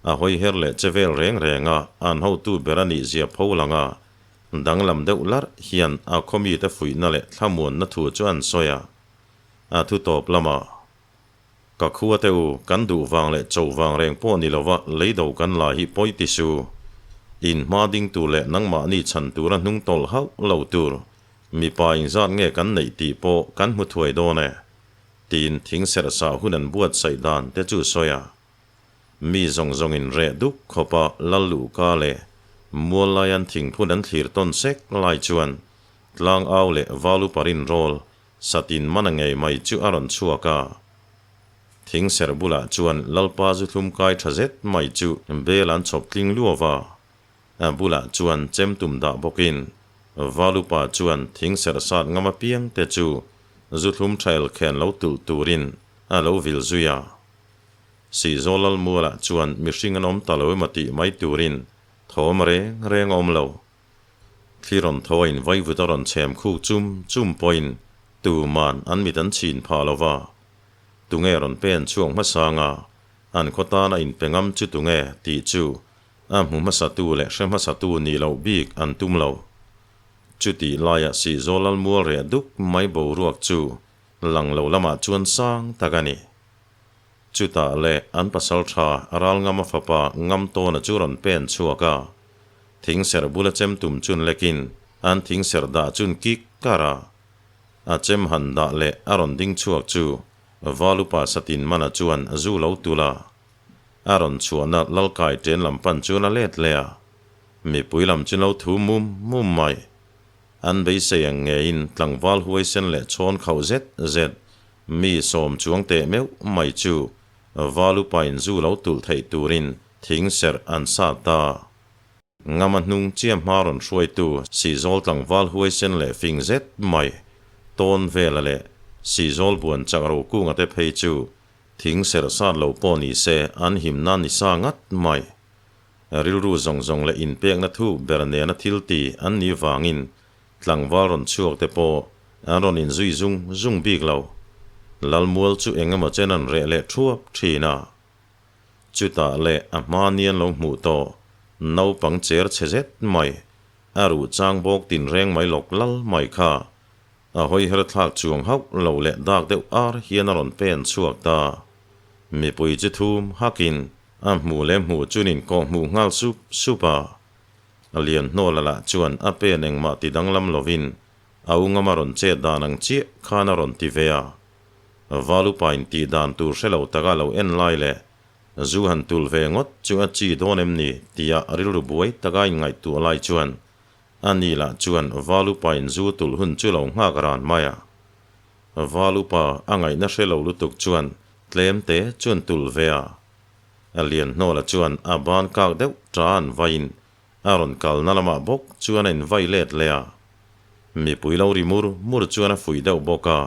S1: A hawi her leh che vel reng reng a, an hotu ber a nih zia pho lang a, danglam deuh larh hian a khaw mite fuihna leh thlamuanna thu chu an sawi a. A thu tawp lamah. Ka khua te u, kan duh vang leh cho vang reng pawh ni lova leido kan la hi pawi ti su. In hma ding tur leh nangmahni chhan tura hnung tawlh hauh lo tur mipa engzat nge kan neih tih pawh kan hmu thuai dawn e, tiin thing serh sah hun an buatsaih dan te chu sawi a. Mi zawng zawngin reh duk khawpa lal luhka leh mual laian thingphun an thlir tawn sek lai chuan tlang au leh valu parin rawl Satin mana ngei mai chu a rawn chhuak a. Thing serh bulah chuan Lalpa zu thlum kai tha zet mai chu bel an chhawp tling luau a. A bulah chuan chem tum dah bawkin Valupa chuan thing serh sat ngam apiang te chu zu thlum tha elkhen lo tulh turin a lo vil zui a. Sihzawl Lalmualah chuan mihring an awm ta lo emaw tih mai turin thawm reng reng a awm lo. Thli rawn tho a invaivut a rawn chhem khuk chum chum pawhin tuman an mit an chhin phah lo va. Tunge rawn pen chhuak hmasang a, an khaw tana inpe ngam chu tunge tih chu a hmu hmasatu leh hre hmasatu nih loh bik an tum lo. Chutih laia Sihzawl Lalmual reh duk mai boruak chu lang lo lamah chuan sang tak a ni. Chutah leh an pasal tha Ralngama fapa Ngamtawna chu rawn pen chhuak a, thing serh bula chem tum chun lekin an thing serh dah chun kik kar a. A chem han dah leh a rawn ding chhuak chu Valupa Satin Mana chuan zu lo tul a. A rawn chhuahna Lalkai ṭen lam pan chuan a let leh a, mipui lam chu lo thu mum mum mai. An beisei ang ngeiin tlangval huaisen leh chhawn khauh zet zet Mi sawm chuang teh meuh mai chu Valupain zu lo tulh theih turin thing serh an sat ta. Ngama hnung chiah hma rawn hruaitu Sihzawl tlangval huaisen leh fing zet mai tawn vela leh Sihzawl buan chak ro kunga te phei chu thing serh sat lo pawh ni se an himna ni sa ngat mai. Rilru zawng zawng leh inpekna thuk ber nena thil ti an nih vangin Tlangval rawn chhuak te pawh an rawn inzui zung zung bik lo. Lalmual chu eng emaw chen an reh leh thuap thin a. Chutah leh a hma ni an lo hmuh tawh naupang cher chhe zet mai, a ruh chang bawk tinreng mai lawk lal mai kha a hawi her thlak chuang hauh lo leh dak deuh ar hian a rawn pen chhuak ta. Mipui chu thum hakin a hmuh leh hmuh chuan inkawh hmuh nghal sup sup a. A lian hnawla lah chuan a pen engmah ti danglam lovin a u ngama rawn chet dan ang chiah khan a rawn ti ve a. Valupain tih dan tur hre lo taka lo en lai leh zu han tul ve ngawt chu a chi dawn em ni tia rilru buai taka inngaihtuah lai chuan a ni lah chuan Valupain zu tulh hun chu lo nghak ran mai a. Valupa a ngaihna hre lo lutuk chuan tlem te chuan tulh ve a. A lian hnawla chuan a ban kak deuh tan vaiin a rawn kalna lamah bawk chuan a invai let leh a. Mipui lo ri mur mur chuan a fuih deuh bawk a,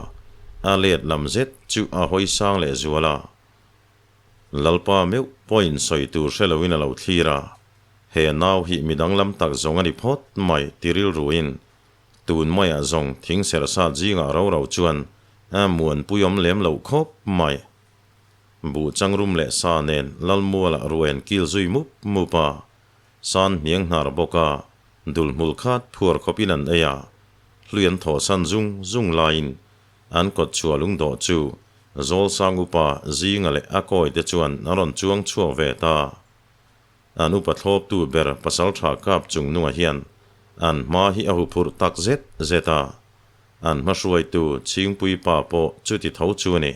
S1: a let lam zet chu a hawi sang leh zual a. Lalpa meuh pawhin sawi tur hre loin a lo thlir a, he nau hi midang lam tak zawng a ni phawt mai ti rilruin tun maiah zawng thing serh sat zingah ro ro chuan a muanpui awm lem loh khawp mai. Buh changrum leh sa nen Lalmualah ruai an kil zui mup mup a, san hniang hnar bawk a, dul hmul khat phuar khawpin an ei a, hlui an thawhsan zung zung laiin an kawt chhuah lungdawh chu Zawlsang upa Zinga leh a kawite chuan an rawn chuang chhuak ve ta. An upa thlawptu ber Pasaltha Kap Chungnunga hian an hma hi a huphurh tak zet zet a, an hmahruaitu Chhingpui pa pawh chuti tho chu a ni.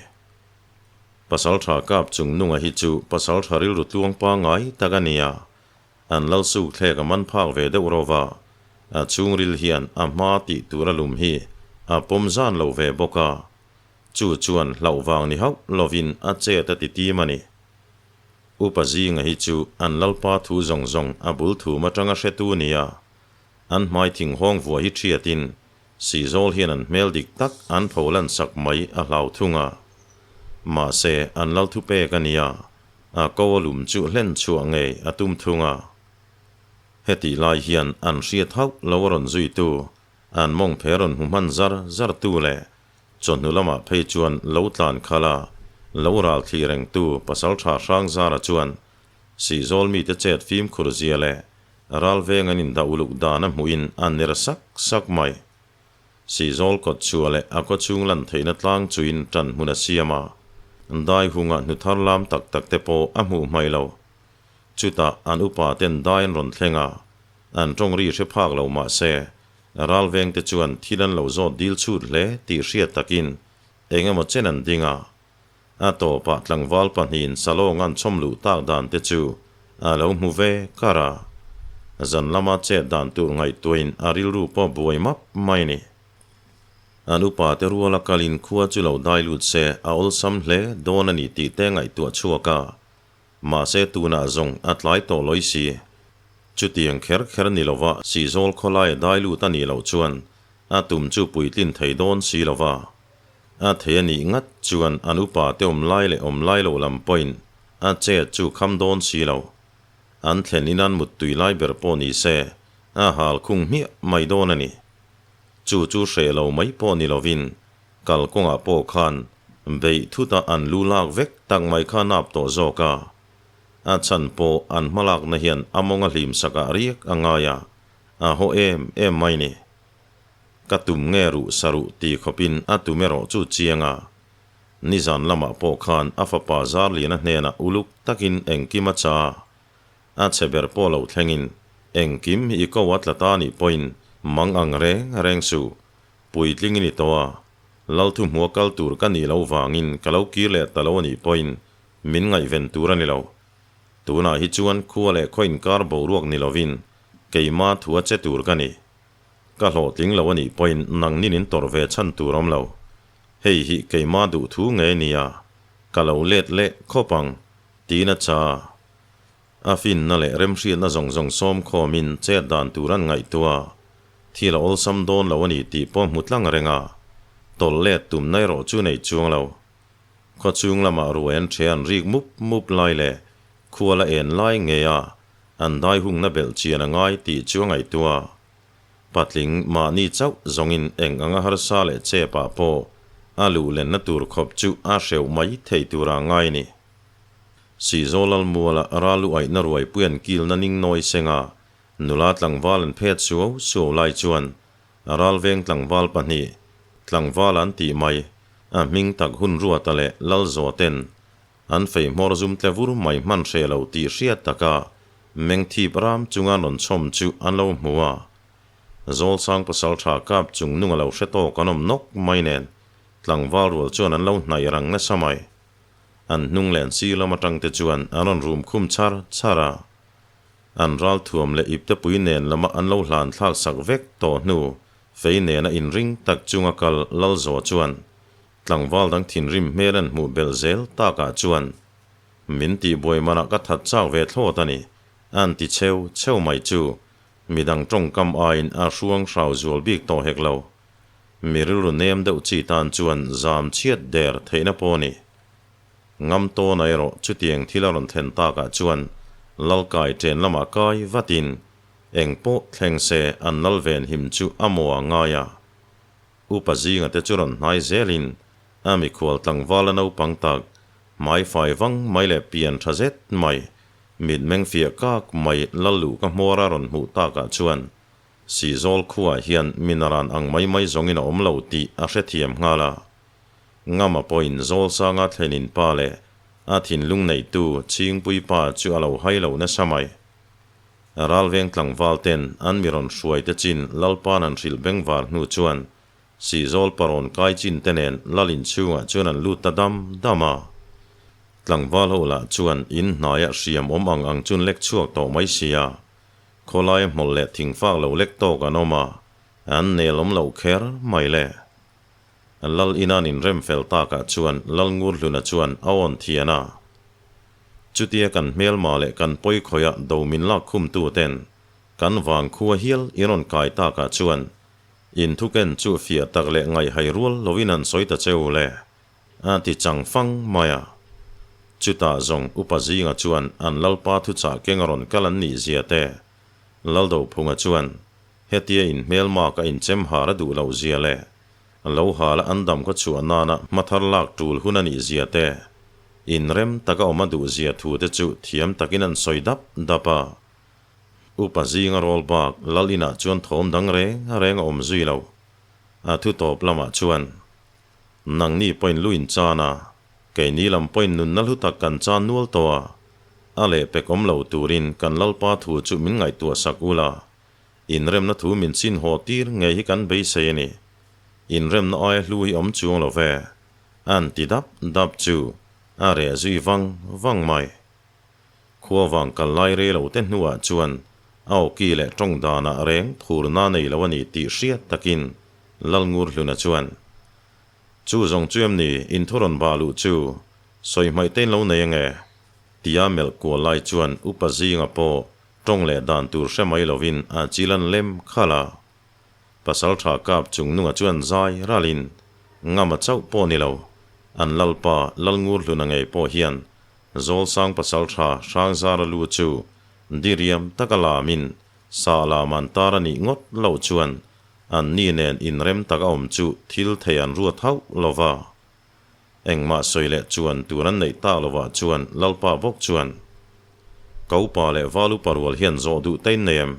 S1: Pasaltha Kap Chungnunga hi chu pasaltha rilru tluang pangngai tak a ni a, an lal suk thlek a man phak ve deuh ro va, a chhungril hian a hma tih tur a lum hi a pawm zan lo ve bawk a, chu chuan hlauh vang ni hauh lovin a chet a ti tim a ni. Upa Zinga hi chu an lalpa thu zawng zawng a bul thum atanga hretu a ni a, an hmai thinghawng vuah hi thiatin Sihzawl hian an hmel dik tak an pholan sak mai a hlau thung a. Mahse, an lal thupek a nia, a ko a lum chu hlen chhuah ngei a tum thung a. Hetih lai hian an hriat hauh lo a rawn zuitu, an mawng phe rawn hmu hman zar zar tu leh chawhnu lamah phei chuan lo tlan khalh a, lo ral thli rengtu Pasaltha Hrangzara chuan Sihzawl mite chet fimkhur zia leh Ral veng an indah uluk dan a hmuhin a ner sak sak mai. Sihzawl kawt chhuah leh a kawchhung lan theihna tlang chuin ṭan hmun a siam a. Dai hunga hnu thar lam tak tak te pawh a hmuh hmaih lo. Chutah an upa ten dai an rawn thleng a, an tawng ri hre phak lo mah se, ralveng te chuan thil an lo zawt dil chhut hle tih hriat takin eng emaw chen an ding a. A tawpah tlangval pahnihin salawng an chhawm luh tak dan te chu a lo hmu ve kar a. Zan lama chet dan tur ngaihtuahin a rilru pawh buai map mai a ni. An upa te ruala kalin khua chu lo dai lut se a awlsam hle dawn a ni tih te ngaihtuah chhuak a. Mahse tunah zawng a tlai tawh lawi si. Chutiang kher kher ni lova Sihzawl khawlaia dai lut a nih loh chuan a tum chu puitlin thei dawn si lova. A thei a nih ngat chuan an upa te awm lai leh awm lai lo lam pawhin a chet chu kham dawn si lo. An thlen in an muttui lai ber pawh ni se a hal khung hmiah mai dawn a ni. Chu chu hreh lo mai pawh ni lovin kalkawngah pawh khan beih thuta an lu lak vek tak mai kha nap tawh zawk a. A chhan pawh an hmalakna hian a mawng a hlim sakah riak a ngai a, a haw em em mai ni. Ka tum nge ruh sa ruh ti khawpin a tum erawh chu chiang a. Nizan lamah pawh khan a fapa Zarliana hnenah uluk takin engkim a cha a. A chhe ber pawh lo thlengin engkim hi i ko a tla ta nih pawhin mang ang reng reng suh. Puitling i ni tawh a, Lalthu hmua kal tur ka nih loh vangin ka lo kir leh ta lo a nih pawhin min ngaihven tur a ni lo. Tunah hi chuan khua leh khaw inkar boruak ni lovin keima thu a che tur ka ni. Ka hlawhtling lo a nih pawhin nangnin in tawrh ve chhan tur awm lo. Hei hi keima duh thu nge nia, ka lo let leh khawp ang, tiin a cha. A finna leh remhriatna zawng zawng sawm khawmin chet dan tur an ngaihtuah a, thil a awlsam dawn lo a ni tih pawh hmu tlang reng a, tawlh let tumna erawh chu nei chuang lo. Khawchhung lamah ruai an ṭhe an rik mup mup lai leh khual a en lai ngei a, an dai hungna belh chian a ngai tih chu a ngaihtuah a. Patling mahni chauh zawngin eng anga harsa leh chepah pawh a luh lenna tur khawp chu a hreuh mai thei tura ngai a ni. Sihzawl Lalmuala ral u aihna ruaipui an kilna ning nawi senga nula tlangval an phet suau suau lai chuan ralveng tlangval pahnih, tlangval an tih mai, a hming tak hun ruata leh Lalzaw ten an fei hmawr zum tle vur mai hman hreh lo tih hriat taka meng thip ram chunga rawn chhawm chu an lo hmu a. Zawlsang pasaltha kap chung nung a lo hre tawk an awm nawk mai nen tlangval rual chuan an lo hnaih rang nasa mai. An hnung leh an sir lam atang te chuan an rawn rum khum char char a. An ral thuam leh iptepui nen lama an lo hlan thlak sak vek tawh hnu fei nena inring tak chunga kal Lalzaw chuan tlangval dang thinrim hmel an hmuh belh zel takah chuan min tihbuai manah ka that chak ve thlawt a ni an ti cheu cheu mai chu midang tawngkam aiin a hruang hrau zual bik tawh hek lo. Mi rilru nem deuh chi tan chuan zam chhiat der theihna pawh a ni. Ngam tawna erawh chutiang thil a rawn thlen takah chuan Lalkai ṭen lamah kai vatin eng pawh thleng se an lal ven him chu a maw a ngai a. Upa zinga te chu rawn hnai zelin a mikhual tlangvala naupang tak, hmaifai vang mai leh pian tha zet mai, mitmeng fiah kak mai lal luh ka hmawr a rawn hmuh takah chuan Sihzawl khuaah hian minaran ang mai mai zawngin a awm lo tih a hrethiam nghal a. Ngama pawhin Zawlsanga thlenin pa leh a thinlung neitu Chhingpui pa chu a lo hai lo nasa mai. Ralveng tlangval ten an mi rawn hruai te chin Lalpa'n an hrilh bengvar hnu chuan Sihzawl parawn kai chin te nen Lal inchhungah chuan an lut ta dam dam a. Tlangval ho lah chuan in hnaiah hriam awm ang ang chun lek chhuak tawh mai sia. Khawlaia hmawlh leh thingfak lo lek tawk an awm a, an nel awm loh kher mai le. Lal ina an inrem fel takah chuan Lal Ngurhluna chuan a awn thian a. Chutia kan hmelma leh kan pawi khawia do min lak khumtu ten kan vang khua hial i rawn kai takah chuan inthuken chu fiah tak leh ngaihhai rual loin an sawi ta cheu le. A ti chang fang mai a. Chutah zawng upa zinga chuan an lalpa thuchah keng a rawn kal an nih zia te, Laldophunga chuan hetia in hmelmak a inchem har a duh loh zia leh lo hala an dam khaw chhuah nana hma thar lak tul hun a nih zia te, inrem taka awm a duh zia thu te chu thiam takin an sawi dap dap a. Upa zinga rawl bak lal inah chuan thawm dang reng reng a awm zui lo. A thu tawp lamah chuan. Nangni pawhin lu in chan a, Keini lam pawhin nunna hlu tak kan chan nual tawh a, a lehpek awm lo turin kan Lalpa thu chu min ngaihtuah sak ula, inremna thu min chin haw tir ngei hi kan beisei a ni. Inremna aia hlu hi awm chuang lo ve, an ti dap dap chu a reh zui vang vang mai. Khuavang kal lai rei lo te hnuah chuan a awki leh tawng danah reng phurna nei lo a ni tih hriat takin Lalngurhluna chuan, Chu zawng chu em ni in thu rawn bah luh chu sawi hmaih te in lo nei ange? tia melh kual lai chuan upa zinga pawh tawng leh dan tur hre mai lovin a chil an lem khalh a. Pasaltha kap chung nunga chuan zai ralin Ngama chauh pawh ni lo, an Lalpa Lalngurhluna ngei pawh hian Zawlsang pasaltha Hrangzara lu chu diriam taka lamin sah lam an tar a nih ngawt loh chuan Anni nen inrem tak a awm chu thil thei an ruat hauh lo va. Engmah sawi leh chuan tur an neih tak lovah chuan Lalpa bawk chuan, Ka upa leh val upa rual hian zawh duh ta in nei em?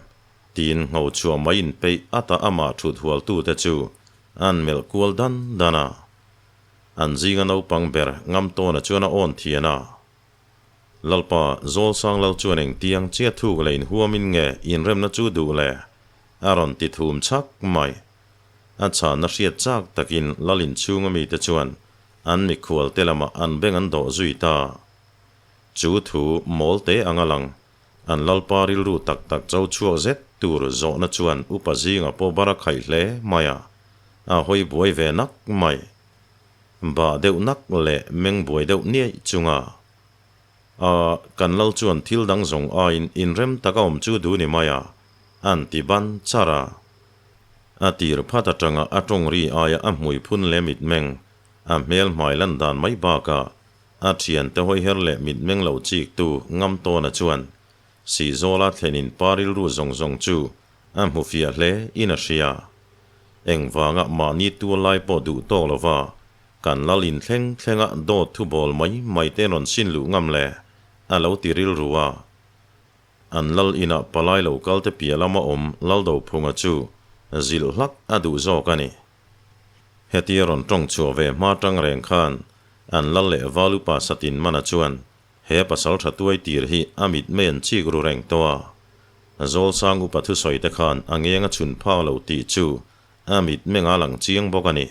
S1: tiin ngho chhuah mai inpeih ata amah thut hualtute chu an melh kual dan dan a. An zinga naupang ber Ngamtawna chuan a awn thian a. Lalpa, Zawlsang lal chuan engtiang chiah thuk leh inhuamin nge inremna chu duh le? A rawn ti thum chhak mai. A chhanna hriat chak takin lal inchhunga mite chuan an mikhual te lamah an beng an dawh zui ta. Chu thu mawl te anga lang, an Lalpa rilru tak tak cho chhuak zet tur zawhna chuan upa zinga pawh bar a khaih hle mai a, a hawi buai ve nak mai. Bah deuh nak leh meng buai deuh niaih chunga a kan lal chuan thil dang zawng aiin inrem tak a awm chu duh ni mai a, an ti ban char a. A tir phat atanga a tawng ri aia a hmui phun leh mitmeng, a hmel hmai lan dan mai bakah a thiante hawiher leh mitmeng lo chik tu ngam tawna chuan Sihzawla thlenin pa rilru zawng zawng chu a hmu fiah hle in a hria. Engvanga mahni tual lai pawh duh tawk lova kan lal in thleng thlenga dawt thu bawl mai mai te rawn sin luh ngam le a lo ti rilru a. An lal inah palai lo kal te piah lama awm Laldophunga chu zilh hlak a duh zawk a ni. Hetia rawn tawng chhuah ve hma tang reng khan an lal leh val upa Satinmana chuan He pasal tha tuai tir hi a mit mei an chik ru reng tawh a. Zawlsang upa thusawi te khan a ngeng a chhun phak lo tih chu a mit meng a lang chiang bawk a ni.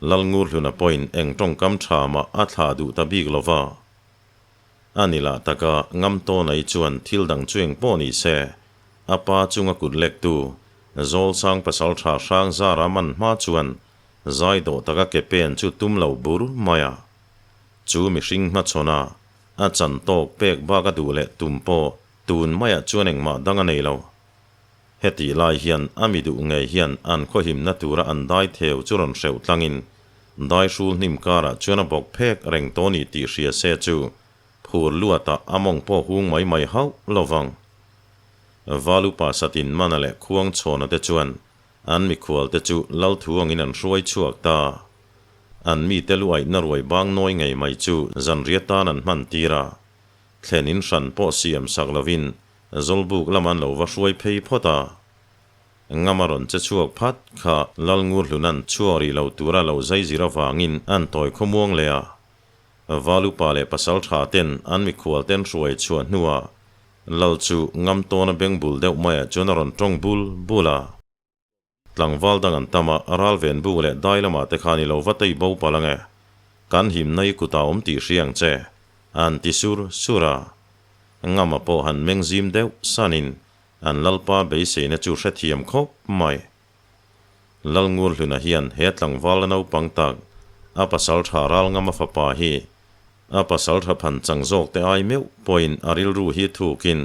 S1: Lalngurhluna pawhin eng tawngkam tha mah a thlah duh ta bik lo va. A ni lah taka Ngamtawnai chuan thil dang chu eng pawh ni se, a pa chunga kut lektu Zawlsang pasal tha hrang zara man hma chuan zai dawh taka ke pen chu tum lo bur mai a. Chu mihring hmachhawn a, a chan tawk pek bak a duh leh tum pawh tun maiah chuan engmah dang a nei lo. Hetih lai hian a mi duh ngei hian an khawhimna tura an dai theu chu rawn hreuh tlangin dai hrul hnim karah chuan a bawk phek reng tawh ni tih hria se chu phur luatah a mawng pawh hung mai mai hauh lo vang. Valupa Satin Mana leh Khuang Chhawna te chuan an mikhual te chu Lalthu angin an hruai chhuak ta. An mite lu aihna ruai bang nawi ngei mai chu zanriat tan an hman tir a, thlen in hran pawh siam sak lovin Zawlbuk lam an lo va hruai phei phawt a. Ngam a rawn che chhuak phat kha Lalngurhluna'n chhuak rih lo tura lo zai zir avangin an tawi khawmuang leh a. Valupa leh pasal tha ten an mikhual ten hruai chhuah hnuah Lal chu ngam tawna beng bul deuh maiah chuan a rawn tawng bul bul a. Tlangval dang an tam a, ral ven buk leh dai lamah te khan i lo va tei bo palh ang e. Kan himna i kutah awm tih hria ang che, an ti sur sur a. Ngama pawh han meng zim deuh sanin an Lalpa beiseina chu hrethiam khawp mai. Lalngurhluna hian he tlangval la naupang tak, a pasal tha ral ngama fapa hi a pasal tha phan chang zawk te ai meuh pawhin a rilru hi thukin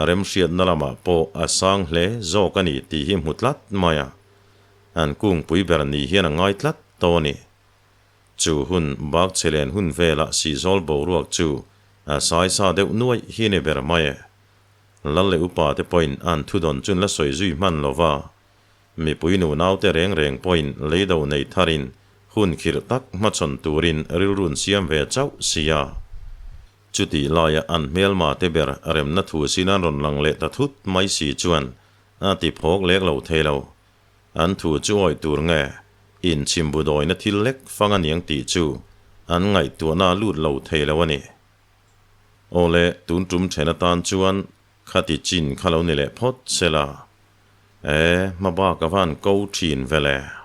S1: A remhriatna lamah pawh a sang hle zawk a ni tih hi hmu tlat mai a, an kungpui ber ni hian a ngai tlat tawh a ni. Chu hun bak chhe len hun velah sihzawl boruak chu a saisa deuh nuaih hi ni ber mai e. Lal leh upa te pawhin an thudawn chun la sawi zui hman lo va, mipui nunaute reng reng pawhin leido nei tharin hun khirh tak hmachhawn turin rilrun siam ve chauh si a. Chutih laia an hmelma te ber remna thu sin an rawn lang leh ta thut mai si chuan a ti phawk lek lo thei lo. An thu chu awih tur nge inchhimbu dawina thil lek fang a niang tih chu An ngaihtuahna a lut lo thei lo a ni. Awle, tun tum then atan chuan khati chin kha lo ni leh phawt se la. E, hmabak a van ko thin vele.